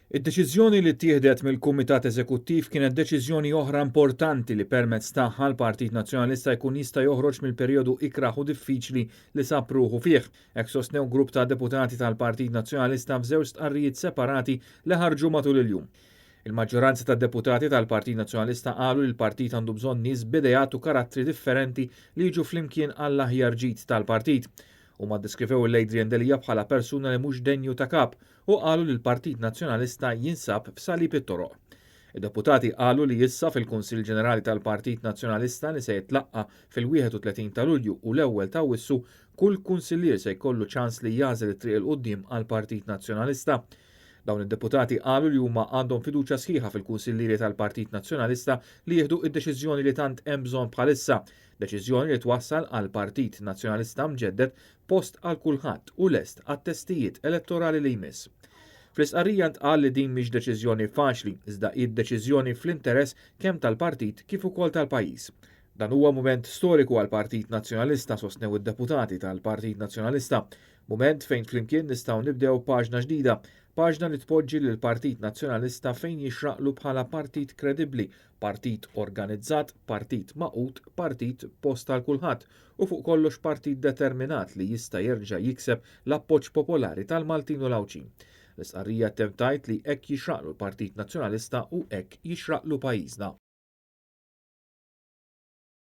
Id-deċiżjoni li ttieħdet mill-Kumitat Eżekuttiv kienet deċiżjoni oħra importanti li permezz tagħha l-Partit Nazzjonalista jkun jista' joħroġ mill-perjodu ikrah u diffiċli li sab ruħu fih. Hekk sostnew grupp ta' deputati tal-Partit Nazzjonalista f'żewġ stqarrijiet separati li ħarġu matul il-jum. Il-maġġoranza tad-deputati tal-Partit Nazzjonalista qalu li l-partit għandu bżonn nies b'ideat u karattri differenti li jiġu flimkien għall-aħjar ġid tal-partit. Huma ddeskrivew lil Adrian Delia bħala persuna li mhux denju ta' kap u qalu li l-Partit Nazzjonalista jinsab f'salib it-toroq. Id-deputati qalu li issa fil-Kunsill Ġenerali tal-Partit Nazzjonalista li se jitlaqqa' fil-31 ta' Lulju u l-ewwel ta' Awwissu, kull kunsillier se jkollu ċans li jagħżel it-triq 'il quddiem għall-Partit Nazzjonalista. Dawn id-deputati qalu li huma għandhom fiduċja sħiħa fil-kunsillieri tal-Partit Nazzjonalista li jieħdu d-deċiżjoni li tant hemm bżonn bħalissa, deċiżjoni li twassal għal Partit Nazzjonalista mġedded post għal kulħadd u lest għat-testijiet elettorali li jmiss. Fl-istqarrija ntqal li din mhix deċiżjoni faċli, iżda hi deċiżjoni fl-interess kemm tal-partit kif ukoll tal-pajjiż. Dan huwa mument storiku għall-Partit Nazzjonalista, sostnew id-deputati tal-Partit Nazzjonalista. Mument fejn flimkien nistgħu nibdew paġna ġdida, paġna li tpoġġi lill-Partit Nazzjonalista fejn jixraqlu bħala partit kredibbli, partit organizzat, partit magħqud, partit post għal kulħadd u fuq kollox partit determinat li jista' jerġa' jikseb l-appoġġ popolari tal-Maltin u l-Għawdxin. L-istqarrija ttemm tgħid li hekk jixraqlu l-Partit Nazzjonalista u hekk jixraqlu pajjiżna.